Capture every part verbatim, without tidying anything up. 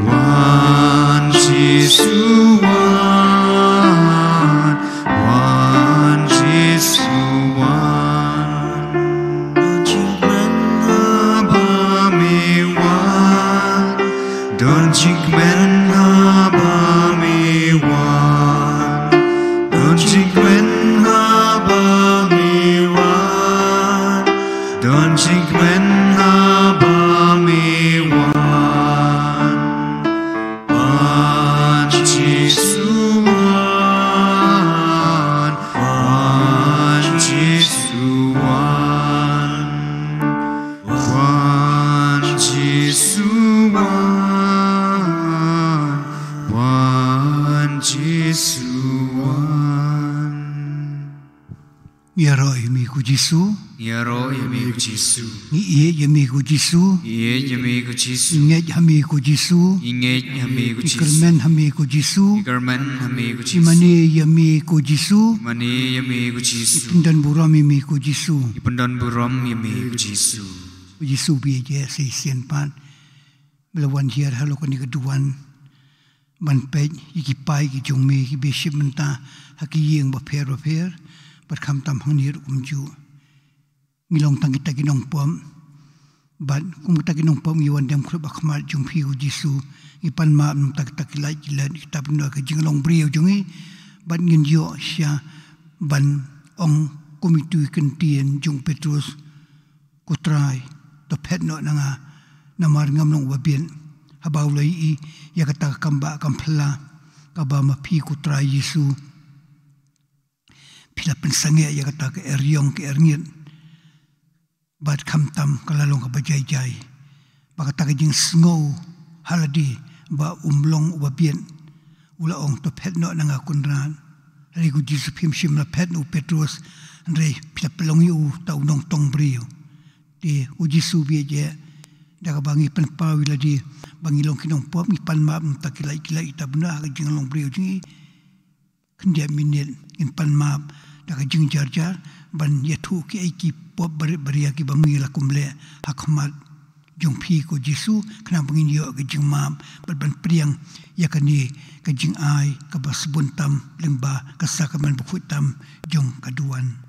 Wan Jisu wan, wan Jisu wan. Don jingkmen haba me wan, don jingkmen haba me wan, don jingkmen haba me wan, don jingkmen haba me wan. Wan Jisu wan, wan Jisu wan, wan Jisu wan, wan Jisu wan. Ïaroh ïa me ko Jisu. Ïaroh ïa me ko Jisu. Ngi ïeit ïa me ko Jisu. Ngi ïeit ïa me ko Jisu. Ngi ngeit ha me ko Jisu. Ngi ngeit ha me ko Jisu. Ngi kyrmen ha me ko Jisu. Ngi kyrmen ha me ko Jisu. Ngi mane ïa me ko Jisu. Ngi mane ïa me ko Jisu. Ngi pyndon burom ïa me ko Jisu. Ngi pyndon burom ïa me ko Jisu. Ko Jisu ba ïeit, sa shisien pat me la wan hiar halor kane ka duwan ban peit ïa ki paid ki jong me kiba shim bynta ha ki ïing bapher bapher, bad khamtam hangne ruh kumjuh. Ngi long tang kita ki nongpop, bad kum kita ki nongpop ngi wan dem khlem ha khmat jong phi ko Jisu. Ngi pan map na kita ki lait ki lait, kita pyndonkam ka jinglong briew jong ngi, bad ngin ïoh sha ban ong kum itu i kyntien jong u Petrus: Ko Trai, to phet noh na nga, namar ngam long uba bieit. Haba u la ïohi ïa kata ka kam ba kam phylla kaba ma phi ko Trai Jisu phi la pynsangeh ïa kata ka eriong ka erngit, bad khamtam ka la long kaba jai jai, ba kata ka jingsngew ha lade ba um long uba bieit, u la ong: To phet noh na nga Kynrad. Hynrei ko Jisu, phim shym la phet na u Petrus, hynrei phi la pynlong ïa uta u nongtong briew. Te ko Jisu ba ïeit, da kaba ngi pynpaw ïa lade ba ngi long ki nongpop, ngi pan map na kita ki lait ki lait, kita pyndonkam ka jinglong briew jong ngi. Khyndiat minit ngin pan map da ka jingjarjar ban ïathuh kiei ki pop barit baria kiba ngi la kum leh ha khmat jong phi ko Jisu, khnang ba ngin ïoh ka jingmap bad ban pdiang ïa kane ka jingai kaba sbun tam lyngba ka sakramen bakhuid tam jong ka duwan.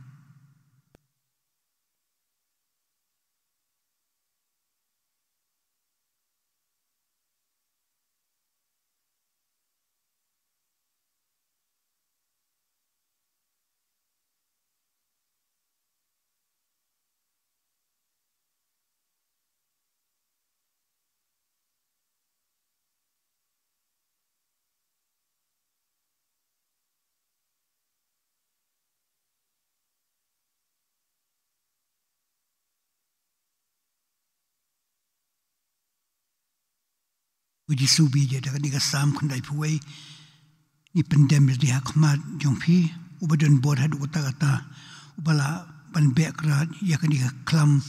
Ko Jisu ba ïeit, da kane ka Salm khyndaiphew wei, ngi pyndem ïa lade ha khmat jong phi, uba don bor haduh katta katta, uba lah ban beh krad ïa kane ka khlam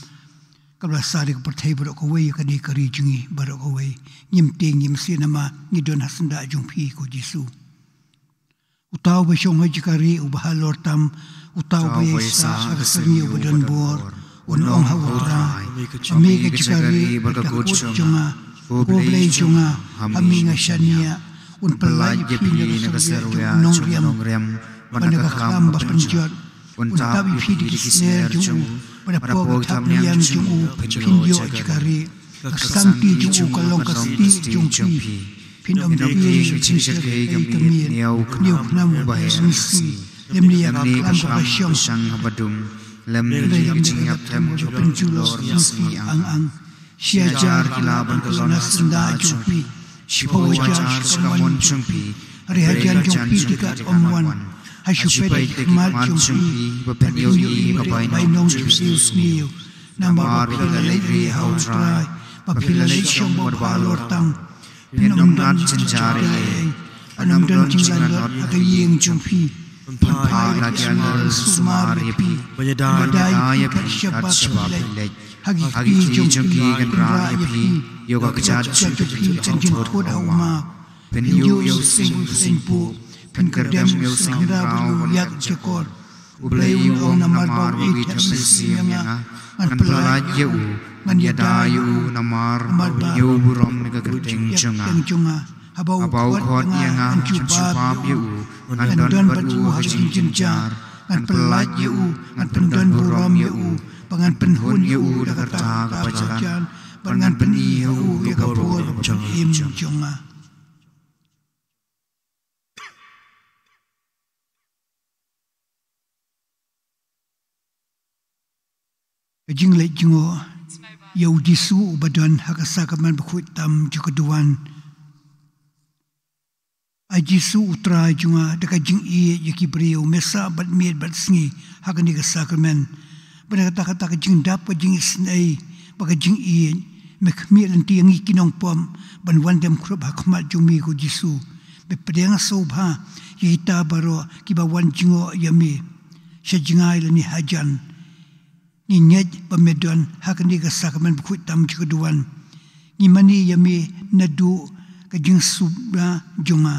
kaba la sah da ka pyrthei baroh kawei, ïa kane ka ri jong ngi baroh kawei. Ngim tieng ngim sih namar ngi don ha syndah jong phi ko Jisu. Uta uba shong ha jaka rieh uba halor tam, uta uba ïaisah ha ka syrngiew uba don bor, un ong ha U Trai: A me ka jaka rieh bad ka kut jong nga, ko Blei jong nga, ha me nga shaniah. Un pyllait ïa phi na ka syrwiang jong u nongriam bad na ka khlam ba pynjot. Un tap ïa phi da ki sner jong u, bad hapoh ki thapniang jong u phin ïoh jaka rieh. Ka santi jong u ka long ka stieh jong phi. Phin ym tieng sha ka jingshakei ka miet ne u khnam uba heh mynsngi, lymne ïa ka khlam kaba shong haba dum, lymne ïa ka jingïap them ka pynjulor mynsngi ang ang. Shi hajar ki lah ban kylluid na syndah jong phi, shiphew hajar sha kamon jong phi, hynrei hajan jong phi te kan ym wan. Ha shu peit ki khmat jong phi ba phin ïohi ïa ka bainong jong u sniew, namar ba phi la leit rieh ha U Trai, ba phi la leit shong bad uba halor tam. Phin ym don jynjar ei ei, yn ym don jinglanot ha ka ïing jong phi. Pynphai la ki angel sumar ïa phi, ban ïada ïa phi kat shaba phi leit. Ha ki kti jong phi kan rah ïa phi, ïa ka kjat jong phi kan jynthut ha u map. Phin ïuh ïa u seng u seng buh, phin kyrdem ïa u seng hynraw bad ïa u ïakjakor. U Blei un ong: Namar ba u ïeit mynsiem ïa nga, ngan pyllait ïa u, Ngan ïada ïa u namar ba ïa u burom ïa ka kyrteng jong nga. Haba u khot ïa nga, ngan jubab ïa u. Ngan don bad u ha ka jingjynjar. Ngan pyllait ïa u, ngan pyndon burom ïa u, bad ngan pynhun ïa u da kata kaba jan, bad ngan pyni ha u ïa ka bor jong ka jingim jong nga. Ka jingleit jngoh ïa u Jisu uba don ha ka sakramen bakhuid tam jong ka duwan. Ai Jisu u Trai jong nga, da ka jingïeit ïa ki briew, me sah bad miet bad sngi ha kane ka sakramen. Bad da kata, kata ka jingdap, ka jingisynei bad ka jingïeit, me khmih lynti ïa ngi ki nongpop ban wan dem khrup ha khmat jong me ko Jisu. Me pdiang sngewbha ïa kita baroh kiba wan jngoh ïa me sha jngai lane hajan. Ngi ngeit ba me don ha kane ka sakramen bakhuid tam jong ka duwan. Ngi mane ïa me naduh ka jingsngewbha jong nga.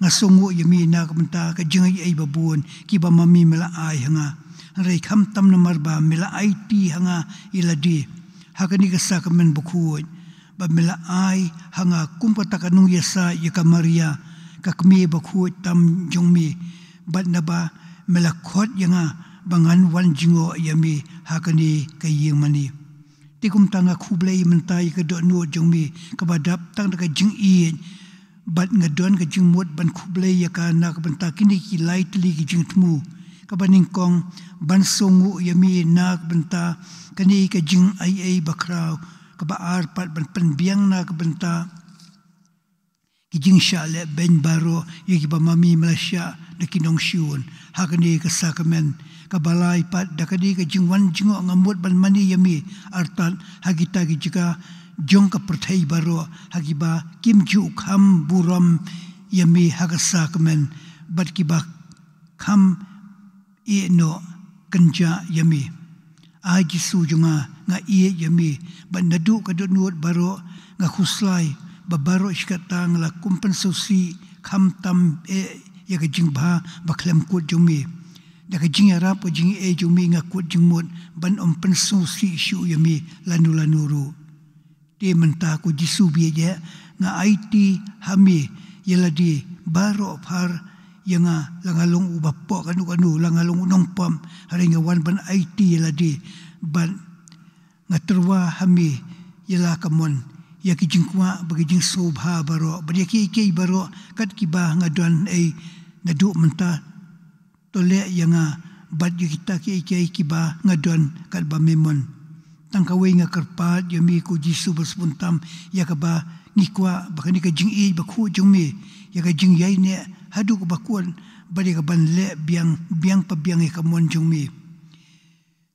Nga sngewnguh ïa me na ka bynta ka jingaiei babun kiba ma me me la ai ha nga. Hynrei khamtam namar ba me la aiti ha nga ïa lade ha kane ka sakramen bakhuid, ba me la ai ha nga kum kata ka nongïasaid ïa ka Maria, ka kmie bakhuid tam jong me, bad naba me la khot ïa nga ba ngan wan jngoh ïa me ha kane ka ïing mane. Te kumta nga khublei mynta ïa ka dohnud jong me kaba dap tang da ka jingïeit, bad nga don ka jingmut ban khublei ïa ka na ka bynta kine ki lai tylli ki jingthmu. Kaba nyngkong, ban sngewnguh ïa me na ka bynta kane ka jingaiei bakhraw. Kaba ar pat, ban pynbiang na ka bynta ki jingshah leh beiñ baroh ïa kiba ma me me la shah da ki nongshun ha kane ka sakramen. Kaba lai pat, da kane ka jingwan jngoh nga mut ban mane ïa me artat ha kita ki jaka jong ka pyrthei baroh, ha kiba kim ju kham burom ïa me ha ka sakramen, bad kiba kham ïehnoh kynjah ïa me. Ai Jisu jong nga, nga ïeit ïa me, bad naduh ka dohnud baroh nga khuslai ba baroh shi katta nga la kum pynsngewsih khamtam eh ïa ka jingbha bakhlem kut jong me. Da ka jingïarap ka jingaiei jong me nga kut jingmut ban ym pynsngewsih shuh ïa me lano lano ruh. Te mynta ko Jisu ba ïeit, nga aiti ha me ïa lade baroh phar ïa nga, la nga long uba pop kano kano, la nga long u nongpop, hynrei nga wan ban aiti ïa lade, bad nga tyrwa ha me ïa la ka mon, ïa ki jingkwah bad ki jingsngewbha baroh, bad ïa kiei kiei baroh kat kiba nga don ei naduh mynta. To leh ïa nga bad ïa kita kiei kiei kiba nga don katba me mon. Tang kawei nga kyrpad ïa me ko Jisu ba sbun tam, ïa kaba ngi kwah ba kane ka jingïeit bakhuid jong me, ïa ka jingïaineh haduh kaba kut, bad ïa kaban leh biang biang pa biang ïa ka mon jong me.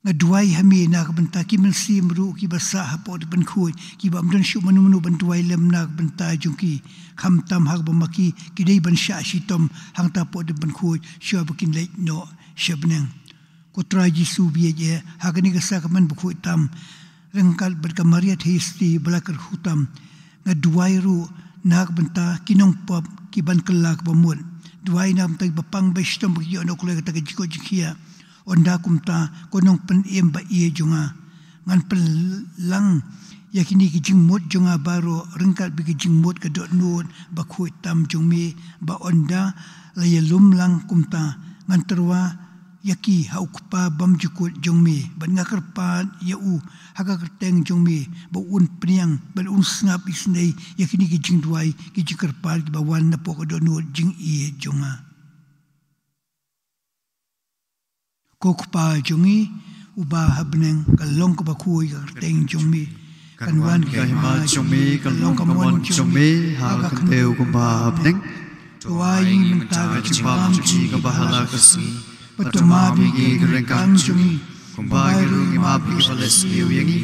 Nga duwai ha me na ka bynta ki mynsiem ruh kiba sah hapoh Dkhot Pynkhuid, kiba ym don shuh mano mano ban duwai lem na ka bynta jong ki, khamtam ha kaba ma ki ki dei ban shah shitom hangta hapoh Dkhot Pynkhuid shuwa ba kin leit noh sha bneng. Ko Trai Jisu ba ïeit, ha kane ka sakramen bakhuid tam, ryngkat bad ka Maria Theisotti ba la kyrkhu tam, nga duwai ruh na ka bynta ki nongpop kiban kylla kaba mut. Duwai na ka bynta kiba pang ba shitom ba ki ïoh noh kloi kata ka jingkoit jingkhiah. Ynda kumta, ko Nongpynim ba ïeit jong nga, ngan pynlang ïa kine ki jingmut jong nga baroh ryngkat bad ki jingmut ka dohnud bakhuid tam jong me, ba ynda la ïalum lang kumta, ngan tyrwa ïa ki ha u Kpa bymjukut jong me, bad nga kyrpad ïa u ha ka kyrteng jong me, ba un pdiang bad un sngap isynei ïa kine ki jingduwai ki jingkyrpad kiba wan napoh ka dohnud jingïeit jong nga. Ko Kpa jong ngi uba ha bneng, ka long kaba khuid ka kyrteng jong me. Kan wan ka hima jong me, kan long ka mon jong me ha ka khyndew kumba ha bneng. To ai ïa ngi mynta ka jingbam jong ngi kaba ha la ka sngi. Bad to map ïa ngi ki ryngkang jong ngi, kumba ngi ruh ngi map ïa kiba la siew ïa ngi.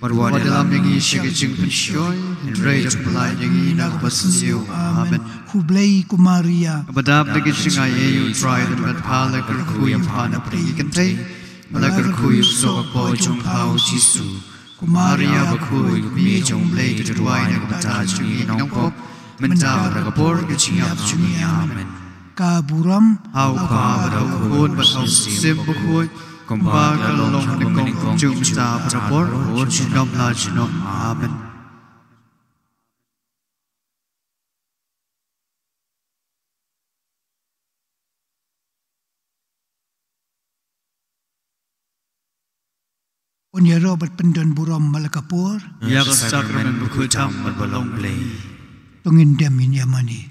Bad wat ïalam ïa ngi sha ka jingpynshoi, hynrei to pynlait ïa ngi na kaba sniew. Amen. Khublei ko Maria, kaba dap da ka jingaiei, U Trai u don bad pha, la kyrkhu ïa pha na pdeng ki kynthei, bad la kyrkhu ïa u soh ka kpoh jong pha U Jisu. Ko Maria bakhuid, ko Kmie jong U Blei, to duwai na ka bynta jong ngi ki nongpop, mynta bad ha ka por ka jingïap jong ngi. Amen. Ka burom ha U Kpa bad ha U Khun bad ha U Mynsiem Bakhuid, Kumba ka long nyngkong, mynta, barabor, junom la junom. Amen. Un ïaroh bad pyndon burom man la ka por. Ïa ka sakramen bakhuid tam bad ba long Blei. To ngin dem ngin ïa mane.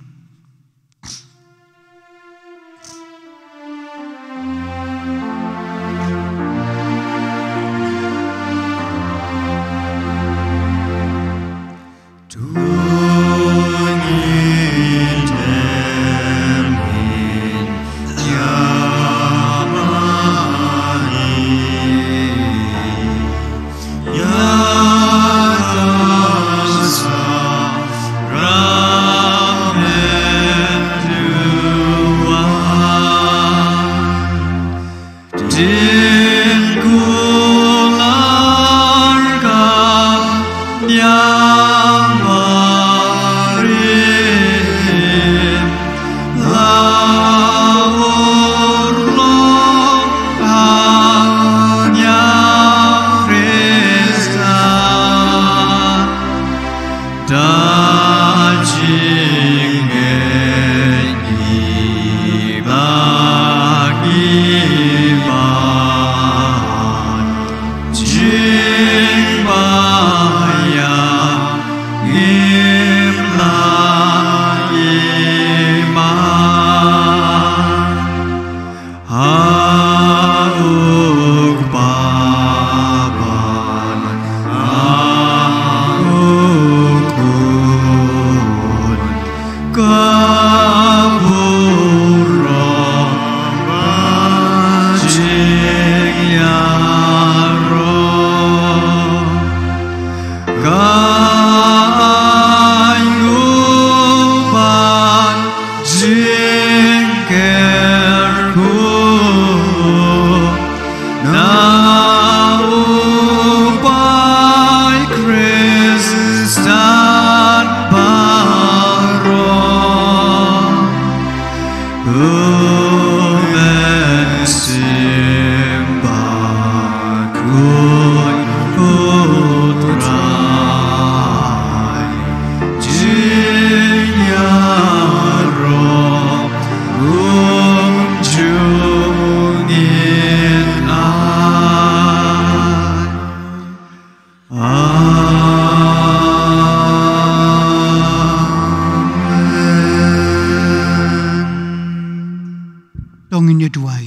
Amen. To ngin ïa duwai.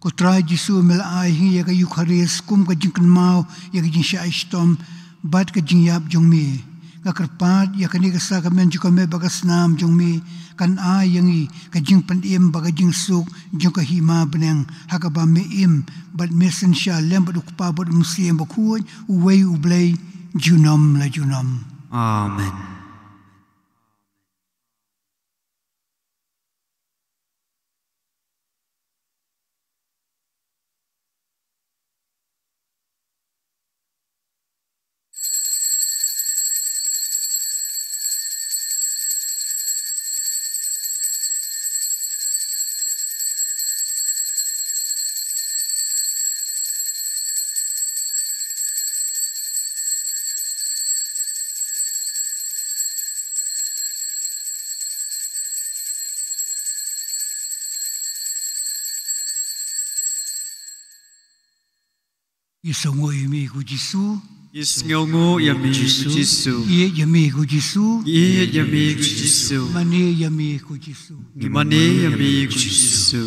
Ko Trai Jisu, me la ai ha ngi ïa ka Eukharist kum ka jingkynmaw ïa ka jingshah shitom bad ka jingïap jong me. Nga kyrpad ïa kane ka sakramen jong ka mei bad ka snam jong me kan ai ïa ngi ka jingpynim bad ka jingsuk jong ka hima bneng, ha kaba me im bad me synshar lem bad U Kpa bad U Mynsiem Bakhuid, uwei U Blei, junom la junom. Amen. Ïa sngew ïa me ko Jisu. Ïa sngew ïa me ko Jisu. Ïeit ïa me ko Jisu. Ïeit ïa me ko Jisu. Mane ïa me ko Jisu. Mane ïa me ko Jisu.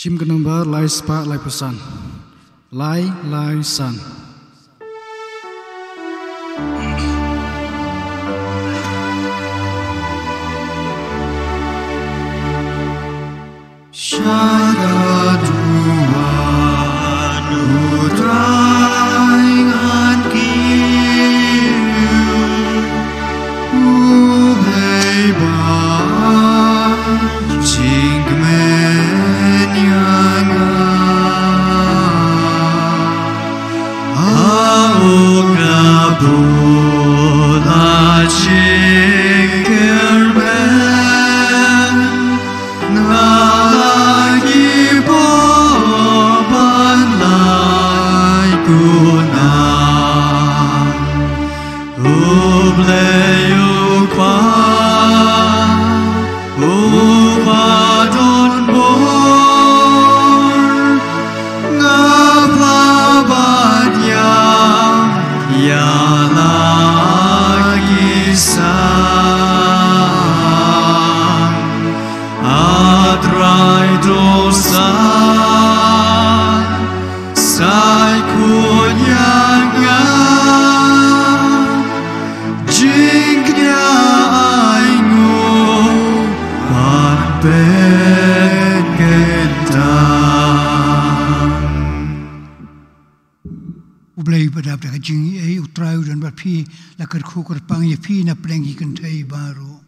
Shim ka number lai spah lai phew san. Lai lai san. Sha ka duwan U Trai ngan kiew, U Blei ba jingkmen ïa nga. Ha u khlaput la jingkyrmen, nga la ki bor ban lait kyrpang. U Blei U Kpa, U ba don bor, nga phla bad ïa, ïa la ki san. A Trai, to sa, sa khuid ïa nga, jingkñia ainguh ban pynkyntang. U Blei ba dap da ka jingaiei, U Trai u don bad phi, la kyrkhu kyrpang ïa phi na pdeng ki kynthei baroh.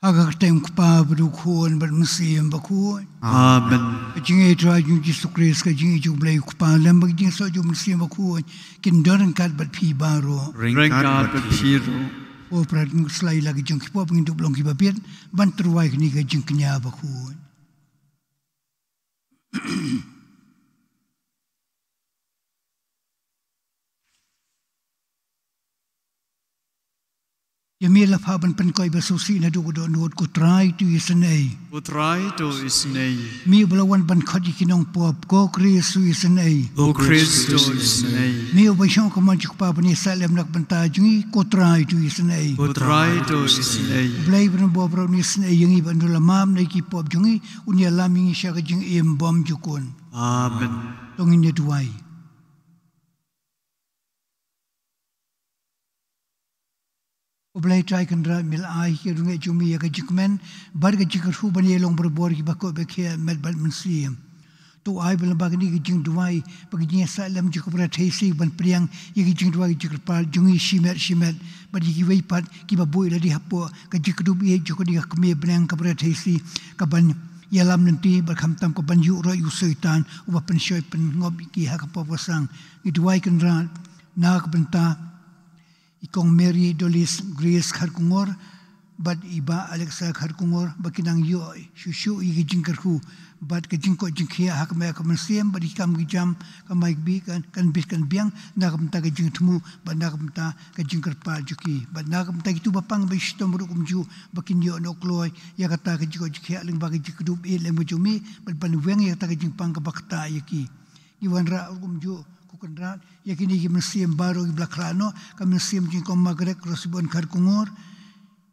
Ha ka kyrteng U Kpa bad U Khun bad U Mynsiem Bakhuid. Amen. Ka jingaiei U Trai jong U Jisu Khrist, ka jingaiei U Blei U Kpa lem bad ka jingïasoh U Mynsiem Bakhuid kin don ryngkat bad phi baroh. Ryngkat bad phi ruh. Ko Trai, to slai la ki jong ki pop ba ngin dup long kiba bit ban tyrwa ïa kane ka jingkñia bakhuid. Ïa me la phah ban pynkhiah ba sngewsih naduh ka dohnud, ko Trai to isynei. Ko Trai to isynei. Me uba la wan ban khot ïa ki nongpop, ko Khrist to isynei. Ko Khrist to isynei. Me uba shong ha ka mon jong U Kpa ba ïasaid lem na ka bynta jong ngi, ko Trai to isynei. Ko Trai to isynei. U Blei ba don bor ba un isynei ïa ngi bad un la map na ki pop jong ngi, un ïalam ïa ngi sha ka jingim bymjukut. Amen. To ngin ïa duwai. U Blei Trai Kynrad, me la ai ha ki riewngeit jong me ïa ka jingkmen bad ka jingkyrkhu ban ïalong barabor ïa kiba koit ba khiah met bad mynsiem. To ai ba lyngba kane ka jingduwai bad ka jingïasaid lem jong ka Barat Hasi ban pdiang ïa ka jingduwai ka jingkyrpad jong ngi shimet shimet, bad ïa kiwei pat kiba buh ïa lade hapoh ka jingkdup ïeit jong kane ka kmie bneng ka Barat Hasi, kaban ïalam lynti bad khamtam kaban ïuh roh ïa u Soitan uba pynshoi pynngop ïa ki ha ka pop ka sang. Ngi duwai Kynrad na ka bynta i Kong Mary Dolis Grace Kharkongor bad i Bah Alexa Kharkongor, ba kin nang ïoh shuh shuh ïa ka jingkyrkhu bad ka jingkoit jingkhiah ha ka met ka mynsiem, bad ïa ki kam ki jam ka mai ka bit kan, kan bit kan biang na ka bynta ka jingthmu bad na ka bynta ka jingkyrpad jong ki, bad na ka bynta kito ba pang ba shitom ruh kumjuh, ba kin ïoh noh kloi ïa kata ka jingkoit jingkhiah lyngba ka jingkdup ïeit lem ka jong me, bad ban weng ïa kata ka jingpang kaba ktah ïa ki. Ngi wanrah ruh kumjuh ko Kynrad ïa kine ki mynsiem baroh kiba la khlad noh, ka mynsiem jong i Kong Margaret Rosibon Kharkongor,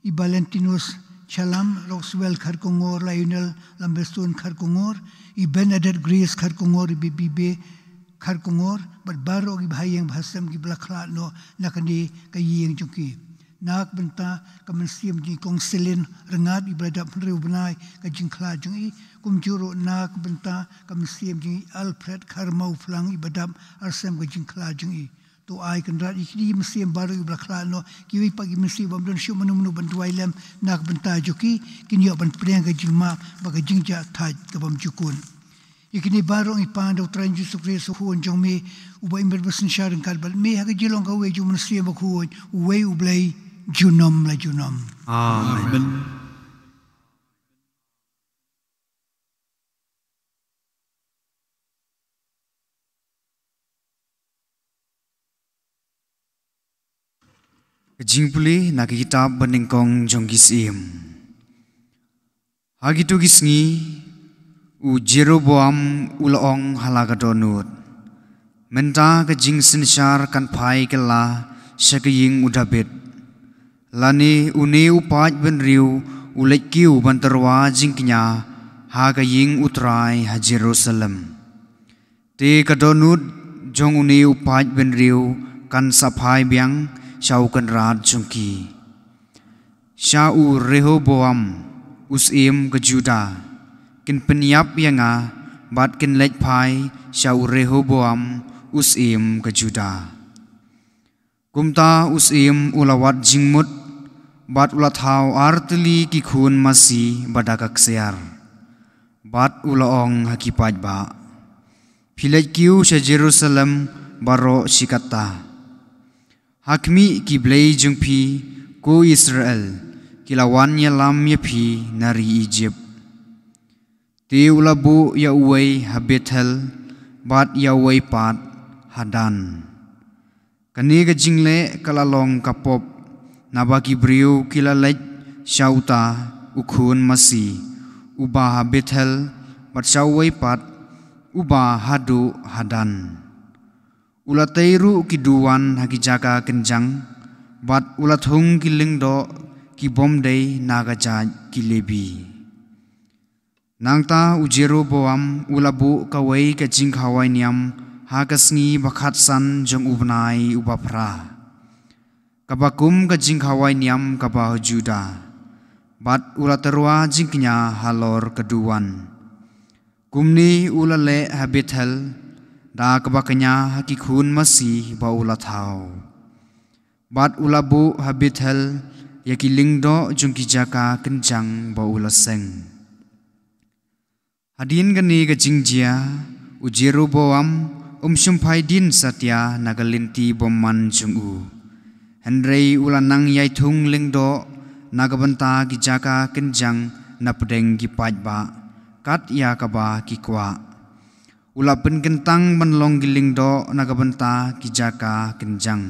i Valentinus Chalam, Roswell Kharkongor, Lionel Lambestone Kharkongor, i Bernadette Grace Kharkongor, i Bibibe Kharkongor, bad baroh kiba ha ïing ba ha sem kiba la khlad noh na kane ka ïing jong ki. Na ka bynta ka mynsiem jong i Kong Selin Rngat, iba la dap hynriew bnai ka jingkhlad jong i, kumjuh ruh na ka bynta ka mynsiem jong i Alfred Kharmawphlang, iba dap arsem ka jingkhlad jong i. To ai Kynrad ïa kine ki mynsiem baroh kiba la khlad noh, kiwei pat ki mynsiem bym don shuh mano mano ban duwai lem na ka bynta jong ki, kin ïoh ban pdiang ka jingmap bad ka jingjahthait ka bymjukut. Ïa kine baroh ngi pan da U Trai Jisu Khrist U Khun jong me, uba im bad ba synshar ryngkat bad me ha ka jinglong kawei jong U Mynsiem Bakhuid, uwei U Blei, junom la junom. Amen. Ka jingpule na ka kitab banyngkong jong ki Syiem. Ha kito ki sngi, u Jeroboam u la ong ha la ka dohnud, mynta ka jingsynshar kan phai kylla sha ka ïing u Dabid, lane une u paid bynriew u leit kiew ban tyrwa jingkñia ha ka ïing U Trai ha Jerusalem. Te ka dohnud jong une u paid bynriew kan sa phai biang sha u kynrad jong ki, sha u Rehoboam u syiem ka Juda. Kin pynïap ïa nga bad kin leit phai sha u Rehoboam u syiem ka Juda. Kumta u syiem u la wad jingmut bad u la thaw ar tylli ki khun masi ba da ka ksiar, bad u la ong ha ki paidbah, phi leit kiew sha Jerusalem baroh shi katta. Ha khmih, ki blei jong phi, ko Israel, ki la wan ïalam ïa phi na ri Ijipt. Te u la buh ïa uwei ha Bethel bad ïa uwei pat ha Dan. Kane ka jingleh ka la long ka pop, naba ki briew ki la leit sha uta u khun masi, uba ha Bethel, bad sha uwei pat uba haduh ha Dan. U la tei ruh ki duwan ha ki jaka kynjang, bad u la thung ki lyngdoh ki bym dei na ka jait ki Lebi. Nangta u Jeroboam u la buh kawei ka jingkhawai niam ha ka sngi ba khatsan jong u bnai uba phra, kaba kum ka jingkhawai niam kaba ha Juda, bad u la tyrwa jingkñia halor ka duwan. Kumne u la leh ha Bethel, da kaba kñia ha ki khun masi ba u la thaw. Bad u la buh ha Bethel ïa ki lyngdoh jong ki jaka kynjang ba u la seng. Hadien kane ka jingjia, u Jeroboam um shym phai dien satia na ka lynti bymman jong u. Hynrei u la nang ïai thung lyngdoh na ka bynta ki jaka kynjang na pdeng ki paidbah, kat ïa kaba ki kwah. U la pynkyntang ban long ki lyngdoh na ka bynta ki jaka kynjang.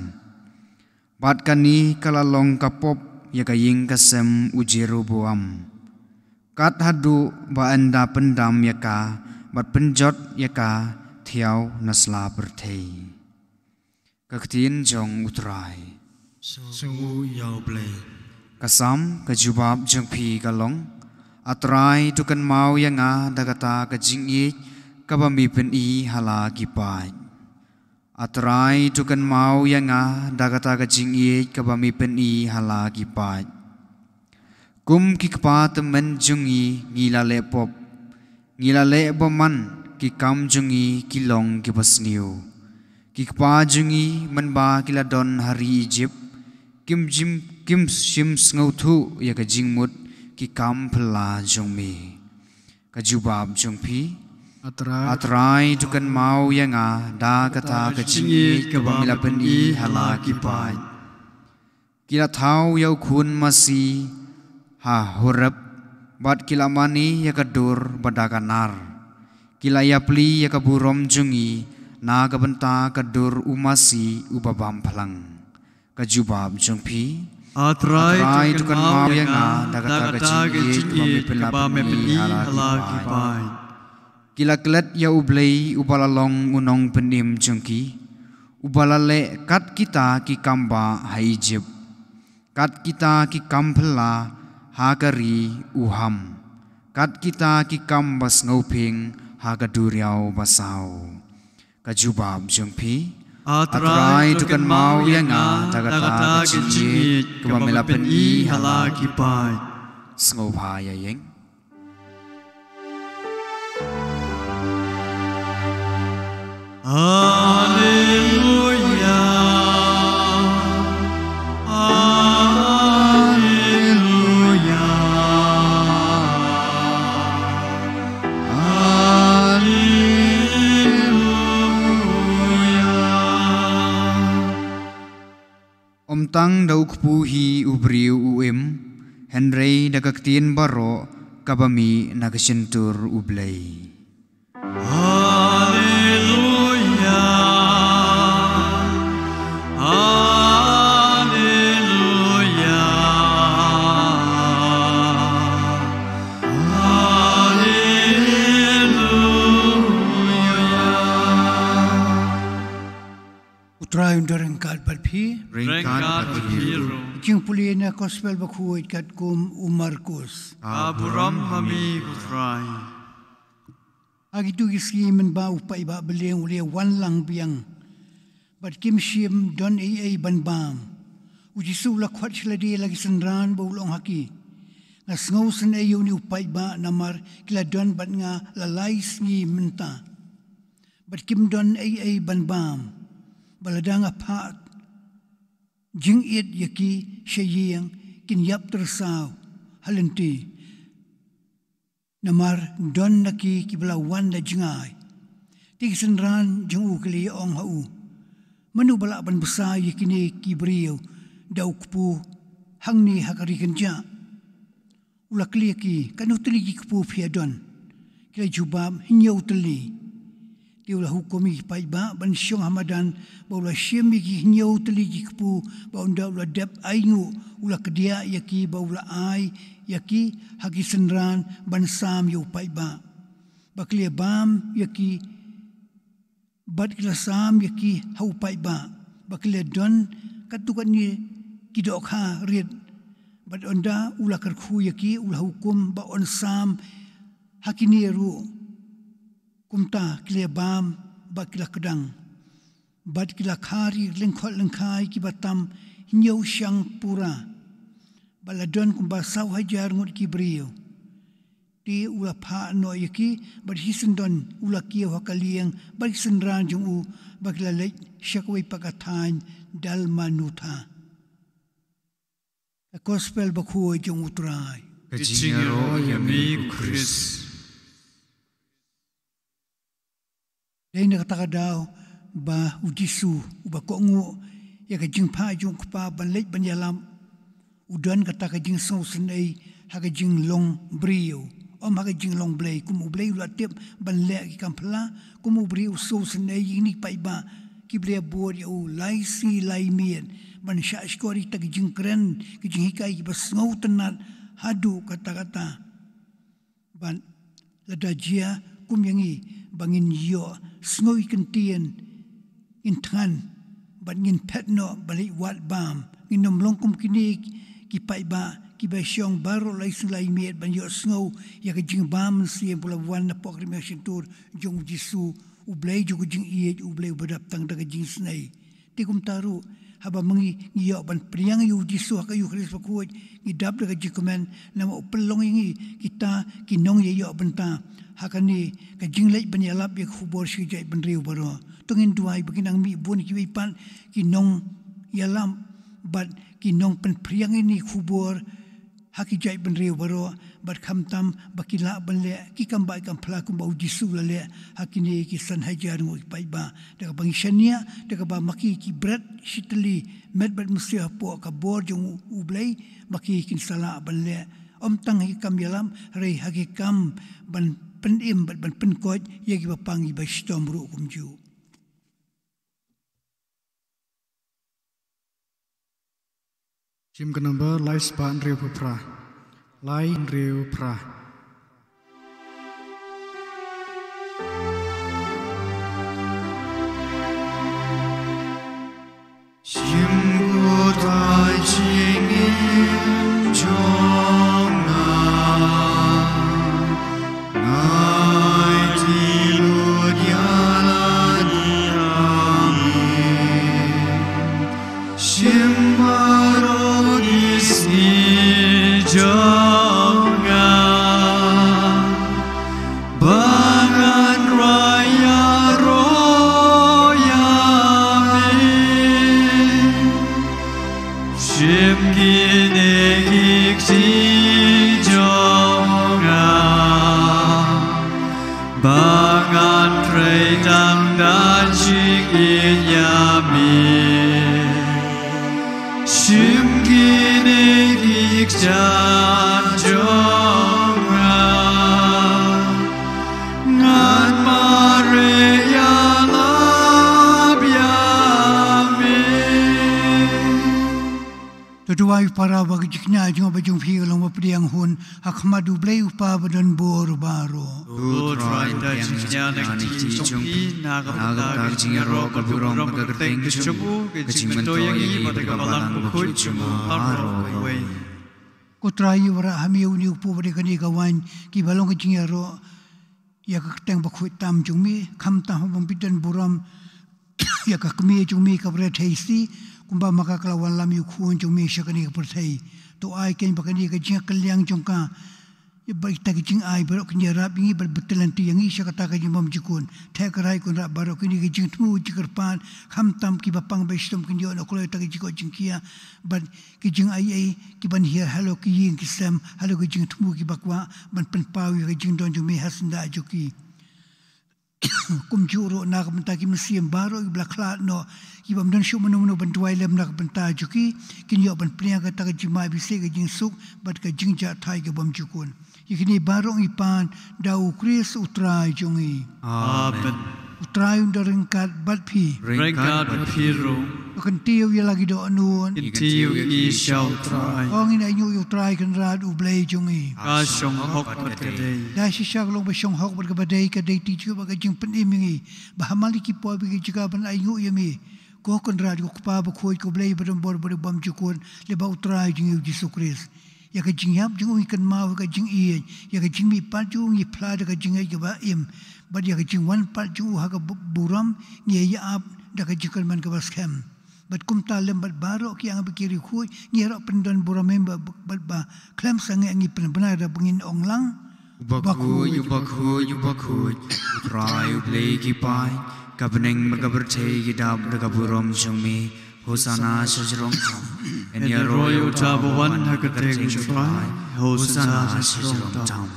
Bad kane ka la long ka pop ïa ka ïing ka sem u Jeroboam, kat haduh ba ynda pyndam ïa ka bad pynjot ïa ka thiaw na sla pyrthei. Ka ktien jong U Trai. Sngewbha ïa U Blei. Ka Salm. Ka jubab jong phi ka long: A Trai, to kynmaw ïa nga da kata ka jingïeit kaba me pyni ha la ki paid. A Trai, to kynmaw ïa nga da kata ka jingïeit kaba me pyni ha la ki paid. Kum ki kpa tymmen jong ngi ngi la leh pop, ngi la leh bymman, ki kam jong ngi ki long kiba sniew. Ki kpa jong ngi mynba ki la don ha ri Ijipt, kim jim, kim shym sngewthuh ïa ka jingmut ki kam phylla jong me. Ka jubab jong phi. A Trai, to kynmaw ïa nga da kata ka jingïeit kaba me la pyni ha la ki paid. Ki la thaw ïa u khun masi ha Horeb, bad ki la mane ïa ka dur ba da ka nar. Ki la ïapli ïa ka burom jong ngi na ka bynta ka dur u masi uba bam phlang. Ka jubab jong phi. A Trai, to kynmaw ïa nga da kata ka jingïeit kaba me la pyni ha la ki paid. Ki la klet ïa U Blei uba la long u nongpynim jong ki, uba la leh kat kita ki kam bah ha Ijipt, kat kita ki kam phylla ha ka ri u Ham, kat kita ki kam ba sngewphieng ha ka duriaw basaw. Ka jubab jong phi. A Trai, to kynmaw ïa nga da kata ka jingïeit kaba me la pyni ha la ki paid. Sngewbha ïa ïeng. Haleluia. Haleluia. Haleluia. Ym tang da u kpu hi u briew u im, hynrei da ka ktien baroh kaba mih na ka shyntur U Blei. Haleluia. Haleluia. Haleluia. U Trai un da ryngkat bad phi. Ryngkat bad phi ruh. Jingpule na Gospel bakhuid katkum u Markus. Ka burom ha me ko Trai. Ha kito ki sngi mynba u paidbah bylleng u la wan lang biang, bad kim shym don ei ei ban bam, u Jisu u la khot sha lade la ki synran bad u la ong ha ki, nga sngewsynei ïa une u paidbah namar ki la don bad nga la lai sngi mynta, bad kim don ei ei ban bam. Bad lada nga phah jingit ïa ki sha ïing, kin ïap tyrsaw ha lynti, namar don na ki kiba la wan da jngai. Te ki synran jong u ki la ïa ong ha u, mano ba lah ban bsa ïa kine ki briew da u kpu hangne ha ka ri kynjah? U la kylli ïa ki, katno tylli ki kpu phi ïa don? Ki la jubab, hynñiew tylli. Te u la hukum ïa ki paidbah ban shong ha madan, bad u la shim ïa ki hynñiew tylli ki kpu, bad ynda u la dep ainguh, u la kdiah ïa ki bad u la ai ïa ki ha ki synran ban sam ïa u paidbah. Bad ki la bam ïa ki, bad ki la sam ïa ki ha u paidbah, bad ki la don katto katne ki dohkha rit. Bad ynda u la kyrkhu ïa ki, u la hukum ba un sam ha kine ruh. Kumta ki la bam bad ki la kdang, bad ki la kha ri lyngkhot lyngkhai kiba tam hynñiew shang pura, bad la don kumba saw hajar ngut ki briew. Te u la phah noh ïa ki, bad shisyndon u la kiew ha ka lieng bad ki synran jong u, bad ki la leit sha kawei pat ka thaiñ Dalmanutha. Ka Gospel Bakhuid jong U Trai. Ka jingïaroh ïa me ko Khrist. Dei na kata ka daw ba u Jisu uba kohnguh ïa ka jingphah jong u Kpa ban leit ban ïalap, u don kata ka jingsngewsynei ha ka jinglong briew, ym ha ka jinglong Blei. Kum u Blei u la tip ban leh ki kam phylla, kum u briew u sngewsynei ïa kine ki paidbah kiba la bud ïa u lai sngi lai miet ban shahshkor ïa kita ki jingkren, ki jinghikai kiba sngewtynnat haduh katta katta. Bad lada jia kum ïa ngi ba ngin ïohsngew ïa ki ktien, ngin thngan bad ngin phet noh ban leit wad bam. Ngin ym long kum kine ki paidbah kiba shong baroh lai sngi lai miet ban ïohsngew ïa ka jingbam mynsiem ba la wan napoh ka ri Shyntur jong u Jisu, U Blei jong ka jingïeit, U Blei uba dap tang da ka jingisynei. Te kumta ruh, haba ma ngi ngi ïoh ban pdiang ïa u Jisu ha ka Eukharist Bakhuid, ngi dap da ka jingkmen, namar u pynlong ïa ngi kita ki nongïaïoh bynta ha kane ka jingleit ban ïalap ïa ka khubor sha ki jaitbynriew baroh. To ngin duwai ba kin nang mih bun kiwei pat ki nongïalap bad ki nongpynphriang ïa kane ka khubor ha ki jaitbynriew baroh, bad khamtam ba ki lah ban leh ki kam bah ki kam phylla kumba u Jisu u la leh ha kine ki san hajar ngut ki paidbah. Da kaba ngi shaniah, da kaba ma ki ki bret shitylli met bad mynsiem hapoh ka bor jong U Blei, ma ki kin sa lah ban leh ym tang ha ki kam ïalap, hynrei ha ki kam ban pynim bad ban pynkoit ïa kiba pang, kiba shitom ruh kumjuh. Shim ka number lai spah hynriewphew phra. Lai hynriewphew phra. Shim ko Trai jingim jong nga, ngai ti lut ïa la ding. Shim baroh ki sngi jong nga, ba ngan rai ïaroh ïa me. Shim kine ki kti jong nga, ba ngan trei tang da jingïeit ïa me. Shim kine ki kjat jong nga, ngan mareh ïalap ïa me. To duwai para ba ka jingkñia jong nga bad jong phi ka long ba pdiang hun ha khmat U Blei U Kpa ba don bor baroh. Ko Trai, da jingkñia na ka kti jong phi, na ka bynta ka jingïaroh ka burom bad ka kyrteng ka jong u, ka jingmyntoi ïa ngi bad ka Balang Bakhuid jong u baroh kawei. Ko Trai, ïa wanrah ha me une u kpu bad ïa kane ka waiñ kiba long ka jingïaroh ïa ka kyrteng bakhuid tam jong me, khamtam haba phi don burom ïa ka kmie jong me ka Brethelsi, kumba ma ka ka la wanlam ïa u khun jong me sha kane ka pyrthei. To ai kein ba kane ka jingkylliang jong ka, ïa ba kita ki jingai baroh kin ïarap ïa ngi bad btylli ïa ngi sha kata ka jingbymjukut. Theh kyrhai Kynrad baroh kine ki jingthmu jingkyrpad, khamtam kiba pang ba shitom kin ïoh noh kloi ïa kata ka jingkoit jingkhiah bad ki jingaiei kiban hiar halor ki ïing ki sem, halor ki jingthmu kiba kwah ban pynpaw ïa ka jingdon jong me ha syndah jong ki. Kumjuh ruh na ka bynta ki mynsiem baroh kiba la khlad noh, kibym don shuh mano mano ban duwai lem na ka bynta jong ki, kin ïoh ban pdiang kata ka jingmai bishar, ka jingsuk bad ka jingjahthait kabymjukut. Ïa kine baroh ngi pan da U Khrist U Trai jong ngi. Amen. U Trai un da ryngkat bad phi. Ryngkat bad phi ruh. To kyntiew ïa la ki dohnud. Kyntiew ïa ngi sha U Trai. To ngin ainguh ïa U Trai Kynrad U Blei jong ngi. Ka shong hok bad ka dei. Da shisha ka long ba shong hok bad kaba dei, ka dei tijkup bad ka jingpynim ïa ngi ba ha man la ki por bad ki jaka ban ainguh ïa me, ko Kynrad, ko Kpa bakhuid, ko Blei badonbor bad bymjukut, lyngba U Trai jong ngi U Jisu Khrist. Ïa ka jingïap jong u ngi kynmaw ha ka jingïeit, ïa ka jingmihpat jong u ngi phla da ka jingngeit kaba im, bad ïa ka jingwan pat jong u ha ka bu-, burom ngi ïa ap da ka jingkyrmen kaba skhem. Bad kumta lem bad baroh ki angel bad ki riewkhuid ngi ïaroh pyndon burom ïa me bad, bad ba khlem sangeh ngi pynbna da ba ngin ong lang: U bakhuid, u bakhuid, u bakhuid, U Trai U Blei ki paid, ka bneng bad ka pyrthei ki dap da ka burom jong me. Hosanna sha shrong tam. Yn ïaroh ïa uta ba wan ha ka kyrteng U Trai. Hosanna sha shrong tam.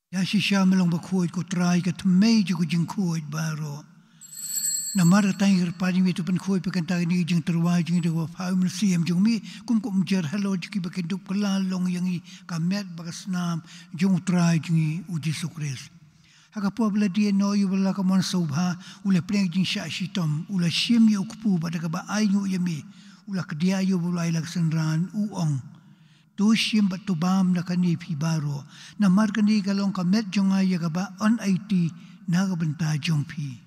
Ïa shisha me long bakhuid, ko Trai, ka thymmei jong ka jingkhuid baroh. Namar kata ngi kyrpad ïa me, to pynkhuid pat kane ka jingtyrwa jong ngi da kaba pha U Mynsiem jong me, kum ka umjer halor jong kiba kyndup kylla long ïa ngi ka met bad ka snam jong U Trai jong ngi U Jisu Khrist. Ha ka por ba la die noh ïa u ba la ka mon sngewbha, u la pdiang jingshah shitom, u la shim ïa u kpu bad da kaba ainguh ïa me, u la kdiah ïa u ba u la ai la ka synran, u ong: To shim bad to bam na kane phi baroh, namar kane ka long ka met jong nga ïa kaba yn aiti na ka bynta jong phi.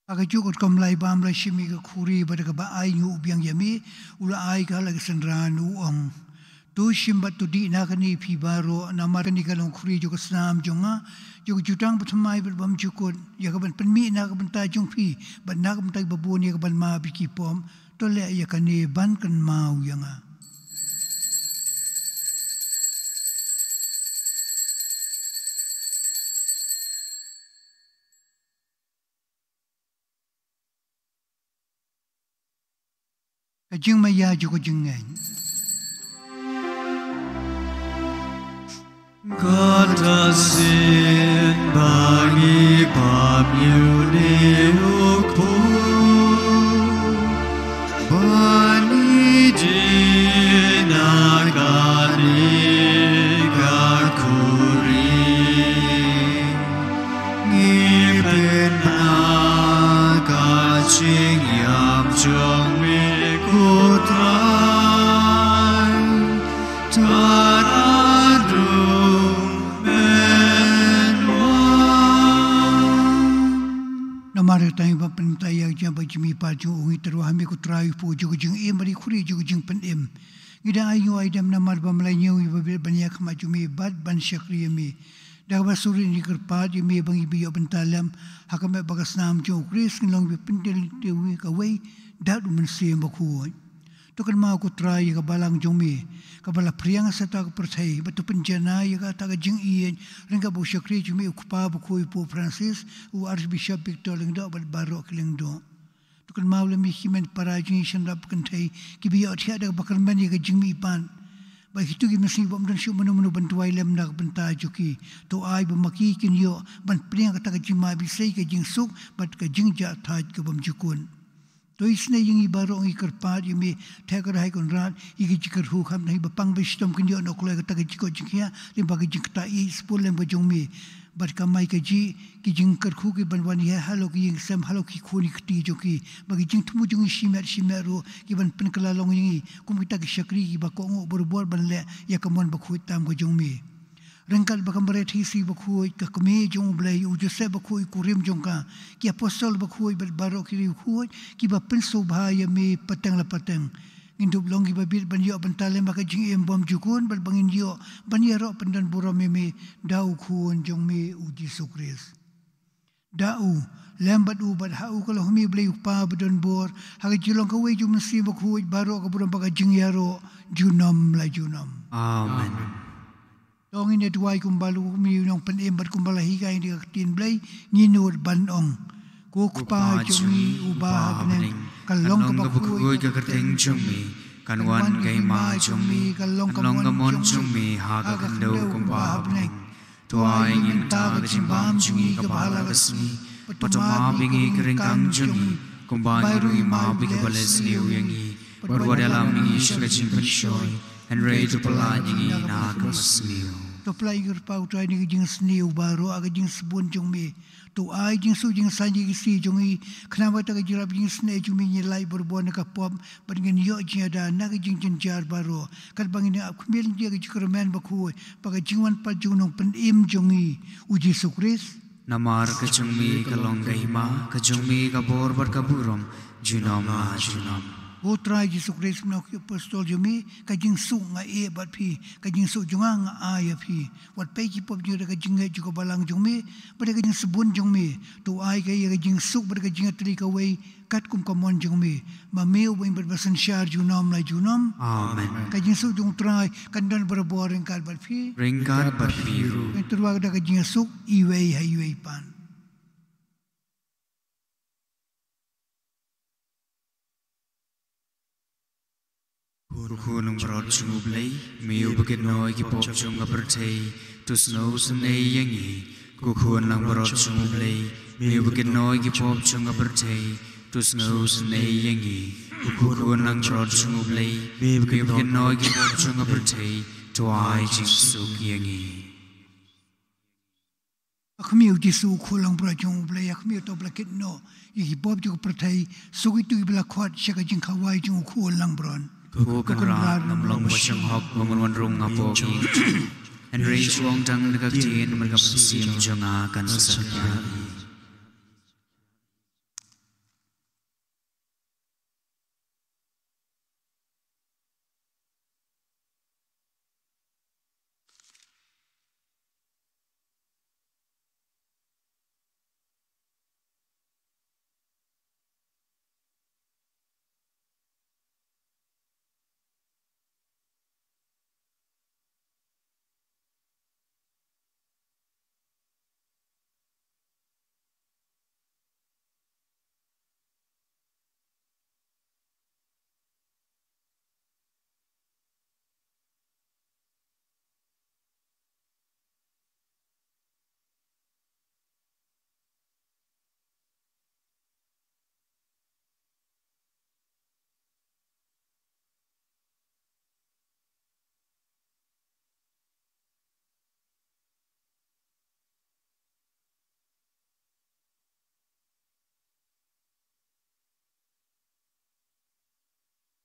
Ha kajuh ka rukom lai bam la shim ïa ka khuri bad da kaba ainguh biang ïa me, u la ai ka ha la ka synran, u ong: To shim bad to dih na kane phi baroh, namar kane ka long ka khuri jong ka snam jong nga, jong ka jutang bathymmai bad bymjukut, ïa kaban pynmih na ka bynta jong phi bad na ka bynta kiba bun ïa kaban map ïa ki pop. To leh ïa kane ban kynmaw ïa nga. Ka jingmaïa jong ka jingngeit. Kata shisien ba ngi pap ïa une u kpu, ba ngi dih na kane ka khuri, ngi pynbna ka jingïap jong me, ko Trai, tad haduh men wan. Namar kata ngi pynbna ïa ka jingïap bad jingmihpat jong u, ngi tyrwa ha me ko Trai, u kpu jong ka jingim bad i khuri jong ka jingpynim. Ngi dang ainguh aidem namar ba me la ñiew ïa babieit ban ïaid ha khmat jong me bad ban shakri ïa me. Da kaba suri ngi kyrpad ïa me ba ngi ba ïoh bynta lem ha ka met bad ka snam jong U Khrist, ngi long ba pynjynjar ïa kawei da U Mynsiem Bakhuid. To kynmaw ko Trai ïa ka balang jong me kaba la phriang sa kata ka pyrthei, bad to pynjanai ïa kata ka jingïeit ryngkat bad u shakri jong me u Kpa Bakhuid Pope Francis, u Archbishop Victor Lyngdoh bad baroh ki lyngdoh. To kynmaw lem ïa ki hynmen para jong ngi sha nrap kynthei kiba ïohthiah da kaba kyrmen ïa ka jingmihpat. Bad kito ki mynsiem bym don shuh mano mano ban duwai lem na ka bynta jong ki. To ai ba ma ki kin ïoh ban pdiang kata ka jingmai bishar, ka jingsuk bad ka jingjahthait kabym jukut. To isynei ïa ngi baroh, ngi kyrpad ïa me, Theh Kyrhai Kynrad, ïa ki jingkyrkhu, khamtam hi ba pang ba shitom kin ïoh noh kloi kata ka jingkoit jingkhiah lyngba ka jingktah ïeit spur lem ka jong me. Bad kamai kajih ki jingkyrkhu kiban wan ïa halor ki ïing ki sem, halor ki khun ki kti jong ki, bad ki jingthmu jong ngi shimet shimet ruh kiban pynkylla long ïa ngi kum kita ki shakri kiba kohnguh barabor ban leh ïa ka mon bakhuid tam ka jong me. Ryngkat bad ka Mari Theisotti bakhuid, ka kmie jong U Blei, u Joseph bakhuid, u kurim jong ka, ki apostol bakhuid, bad baroh ki riewkhuid kiba pynsngewbha ïa me pateng la pateng. Ngin dup long kiba bit ban ïoh ban talem ha ka jingim bymjukut, bad ba ngin ïoh ban ïaroh pyndonburom ïa me da u Khun jong me u Jisu Khrist. Da u lem bad u bad ha u ka long ha me U Blei U Kpa badonbor, ha ka jinglong kawei jong U Mynsiem Bakhuid, baroh ka burom bad ka jingïaroh junom la junom. Amen. To ngin ïa duwai kumba la mih u nongpynim bad kumba la hikai na ka ktien Blei, ngi nud ban ong: Ko Kpa jong ngi uba ha bneng, ka long kaba khuid ka kyrteng jong me, kan wan ka hima jong me, kan long ka mon jong me ha ka khyndew kumba ha bneng. To ai ngi mynta ka jingbam jong ngi kaba ha la ka sngi, bad to map ïa ngi ka ryngkang jong ngi, kumba ngi ruh ngi map ïa kiba leh sniew ïa ngi, bad wat ïalam ïa ngi sha ka jingpynshoi, hynrei to pyllait ïa ngi na ka basniew. To pyllait ïa ngi, Kpa U Trai, na ka jingsniew baroh ha ka jingsbun jong me. To ai jingsuk jingsaiñ ïa ki sngi jong ngi, khnang ba da ka jingïarap jingisnei jong me ngin ïalait barabor na ka pop, bad ngin ïoh jingïada na ka jingjynjar baroh, katba ngin ïa ap khmih lynti ïa ka jingkyrmen bakhuid bad ka jingwan pat jong u nongpynim jong ngi, u Jisu Khrist. Namar ka jong me ka long ka hima, ka jong me ka bor bad ka burom, junom la junom. Ko Trai Jisu Khrist, me ong ha ki apostol jong me, ka jingsuk nga ïeh bad phi, ka jingsuk jong nga nga ai ïa phi. Wat peit ki pop jong ngi da ka jingngeit jong ka balang jong me bad da ka jingsbun jong me. To ai ka ïa ka jingsuk bad da ka jingïatylli kawei katkum ka mon jong me, ma me uba im bad uba synshar junom la junom. Amen. Ka jingsuk jong U Trai kan don barabor ryngkat bad phi. Ryngkat bad phi ruh. Ngin tyrwa da ka jingsuk iwei ha iwei pat. Ko Khun langbrot jong U Blei, me uba kynnoh ïa ki pop jong ka pyrthei, to sngewsynei ïa ngi. Ko Khun langbrot jong U Blei, me uba kynnoh ïa ki pop jong ka pyrthei, to sngewsynei ïa ngi. Ko Khun langbrot jong U Blei, me uba kynnoh ïa ki pop jong ka pyrthei, to ai jingsuk ïa ngi. Ha khmih, U Jisu, U Khun langbrot jong U Blei, ha khmih, to ba la kynnoh ïa ki pop jong ka pyrthei, suk ïa kito kiba la khot sha ka jingkhawai jong U Khun langbrot. Ko Kynrad, ngam long ba shong hok ba ngan wan rung hapoh ki, hynrei shu ong tang da ka ktien, bad ka mynsiem jong nga kan sa shah ïa.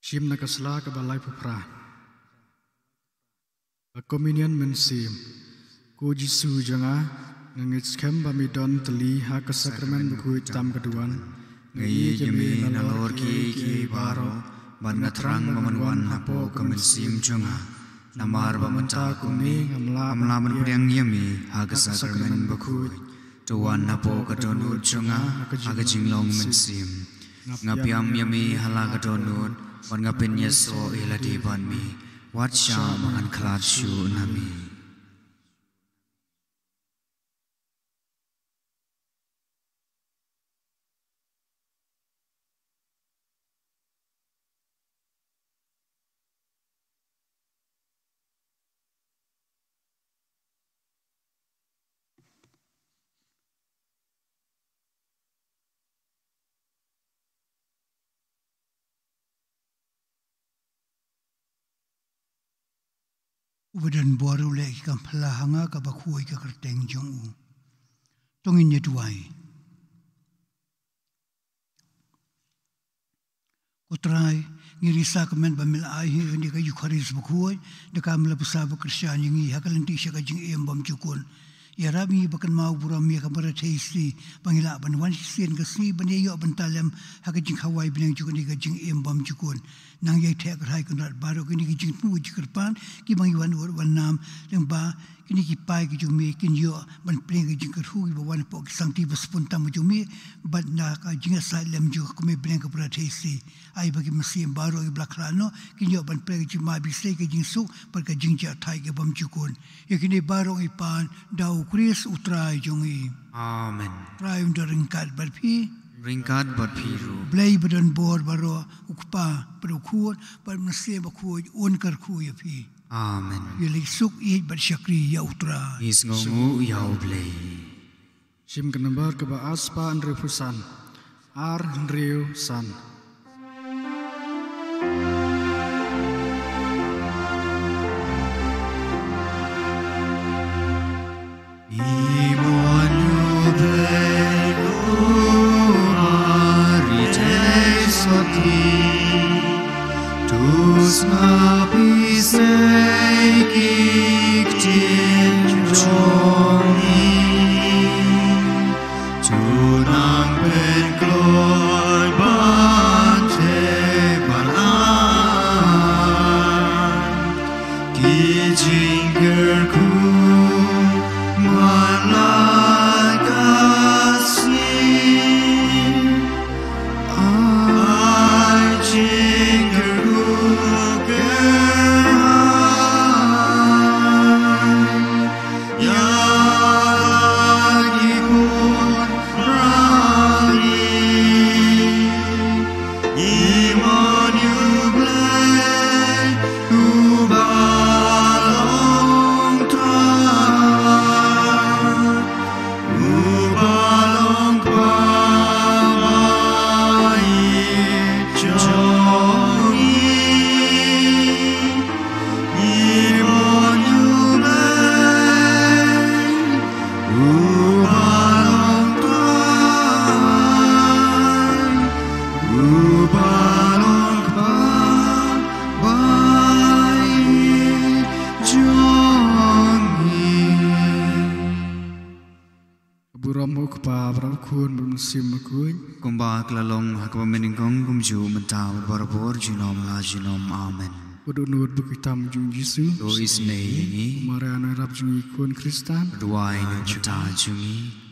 Shim na ka sla kaba laiphew phra. Ka Communion Mynsiem. Ko Jisu jong nga, nga ngeit skhem ba me don tylli ha ka Sakramen bakhuid tam ka duwan. Nga ïeit ïa me nalor kiei kiei baroh, bad nga thrang ba men wan hapoh ka mynsiem jong nga. Namar ba mynta kum ne ngam lah, ngam lah ban pdiang ïa me ha ka Sakramen bakhuid. To wan hapoh ka dohnud jong nga ha ka jinglong mynsiem. Nga pdiang ïa me ha la ka dohnud, bad nga pynïasoh ïa lade bad me. Wat shah ba ngan khlad shuh na me. Uba don bor u leh ïa ki kam phylla ha nga, kaba khuid ka kyrteng jong u. To ngin ïa duwai. Ko Trai, Ngi risa ka met ba me la ai ha kane ka Ïukharist bakhuid, da ka me la pynsah ba kyrshan ïa ngi ha ka lynti sha ka jingim bymjukut. Ïarap ïa ngi ba kynmaw burom ïa ka Maria Theisotti, ba ngi lah ban wan shisien ka sngi ban ïa ïoh bynta lem ha ka jingkhawai bneng jong kane ka jingim bymjukut. Nang ïai theh kyrhai Kynrad baroh kine ki jingthmu jingkyrpad kiba ngi wan ud wan nam, lyngba kine ki paid ki jong me kin ïoh ban pdiang ka jingkyrkhu kiba wan hapoh ki sangti ba sbun tam ka jong me, bad na ka jingïasaid lem jong ka kmie bneng ka Maria Theisotti. Ai ba ki mynsiem baroh kiba la khlad noh kin ïoh ban pdiang ka jingmabisei, ka jingsuk bad ka jingjahthait ka bymjukut. Ïa kine baroh ngi pan da U Khrist U Trai jong ngi. Amen. Trai un da ryngkat bad phi. Ryngkat bad phi ruh. Blei ba don bor baroh, U Kpa bad U Khun bad U Mynsiem Bakhuid un kyrkhu ïa phi. Amen. Ïa leit suk ïeit bad shakri ïa U Trai. Ngi sngewnguh ïa U Blei. Shim ka nambar kaba ar spah hynriewphew san. Ar hynriew san. Burom U Kpa, burom U Khun, burom U Mynsiem Bakhuid. Kumba ka la long ha kaba mynnyngkong, kumjuh mynta bad barabor, junom la junom. Amen. Bad u nud bad ki tam jong U Jisu. To isynei ïa ngi. Maria na rap jong ngi khun Khristan. Duwai na ka bynta jong ngi.